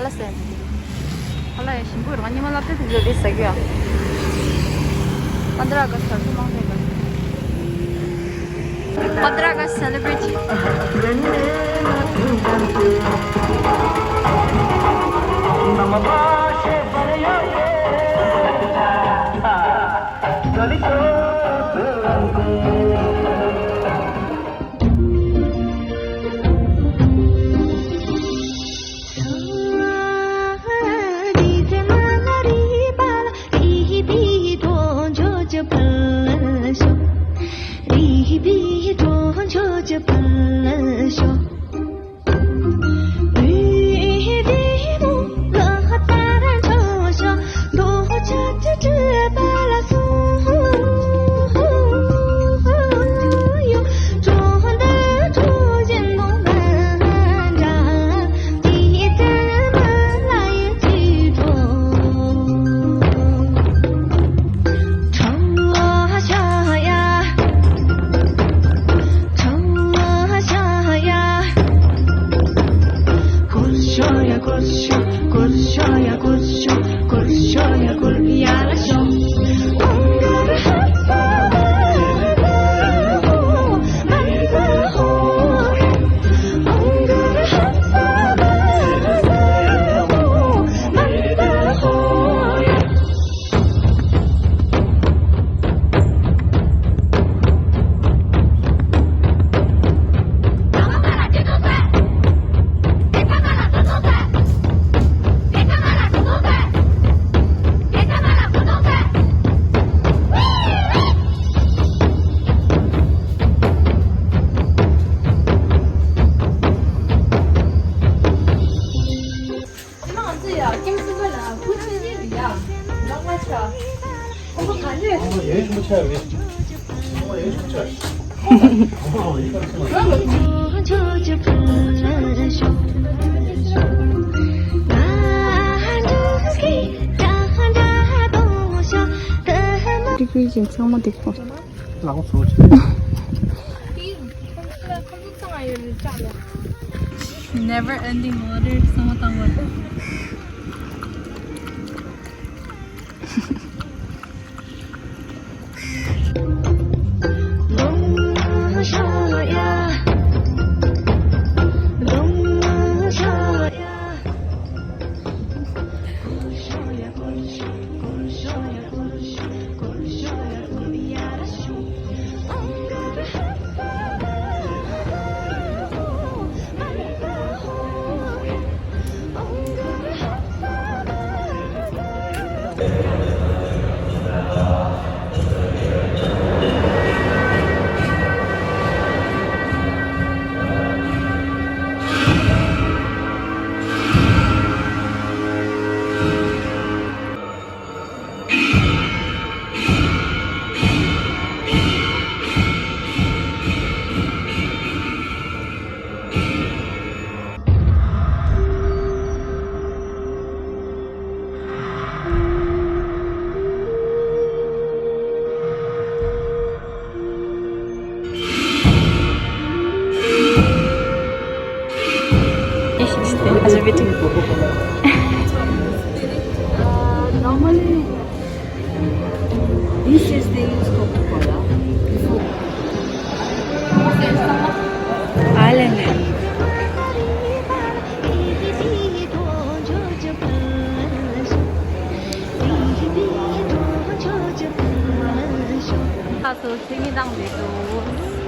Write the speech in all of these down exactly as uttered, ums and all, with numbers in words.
ཧ་ལ་ཡ་ཞིམ་པོ་རང་ཉི་མ་ལབ་ཏེ་དེ་ཚོ་རེད་ཟ་གི་ཡ། Pandra August ཚར་སོང་མང་ཐེ་ག Pandra August celebrate བྱེད། ང་ཚོ་ཡ་ཀེམ་སི་པ་ལ་བུ་ཆེ་གཉིས་རེད་ཡ། ལོག་མ་ཆ། ཁོང་ཁ་ལས། ཨོ་ཡེ་ཤུ་ཆ་རེད། ཨོ་ཡེ་ཤུ་ཆ། ཏིག་ཏིག་ཅིག་ཚང་མ་འདི་ཁོ། ལག་པ་ཚོ་ཆེ། Never ending water ཚང་མ་བཏང་བ། Normally, these days they use Coca-Cola. Before. Island. ཁ་སོ་ཚེ་ངེས་དང་ལས་དོ།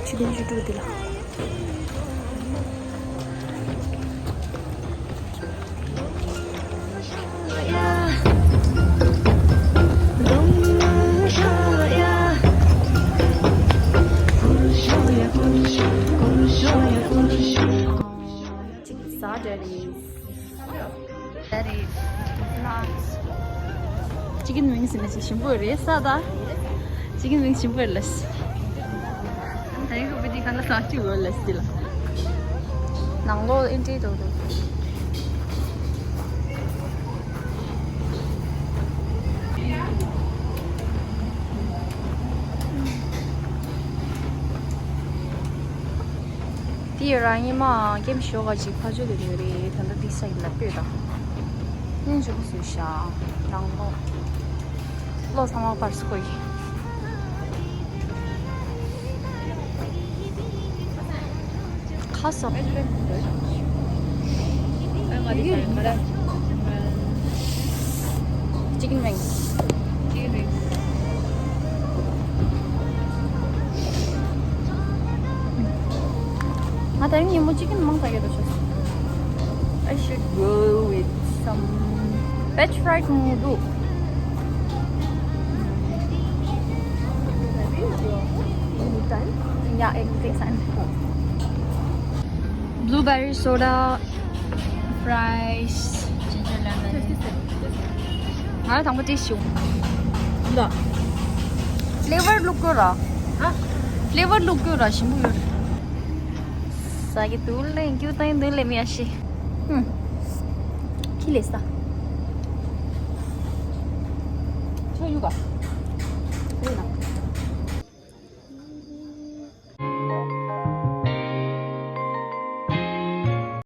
ཆུ་ལེན་ཆུ་དྲུག་དེ་ལ། Chicken wings ནི་ཞིམ་པོ་རེད་ས་ད། Chicken wings ཞིམ་པོ་རེད་ལ། ད་ཡིན་ཁུ་པི་དེ་ག་ལ་ས་ཅིག་འོ་ལ་སི་ལ། ནང་ལོགས་ཨེ་འདྲའི་འདུག་འདུག་དེ་རང་ཉི་མ་ཀེམ་ཤོག་ག་ཅིག་ཕ་ཇོ་དེ་ནི་རེད། ད་ལྟ་དེ་ས་ཡིན་ལ་ལྟོས་དང་། སྙིང་རྗེ་པོ་བཟོས་ཤག་ནང་ལོགས། བློ་ཚང་མ་པར་སི་ཁོ་ཡིན། ཁ་སོ། Chicken wings. ང་ད་རིང་ཉིན་མོ་chicken མང་ཙམ་ཡོད་དོ་ཤོག I should go with some veg fried noodle. Yeah, it takes time. Blueberry soda, fries, ginger lemon. ང་ལ་དང་པོ་ཏེ་ཤིའོ། འདི། flavor look good ར། ཨ། flavor look good ར་ཞིམ་པོ་ཡོད། ཟ་གི་འདུག་ལེ། ཁྱོད་ད་ཡིན་འདུག་ལེ་མི་ཡ་ཤི། ཧུམ། ཁྱི་ལེ་ས། ཁྱོད་ཡུ་ག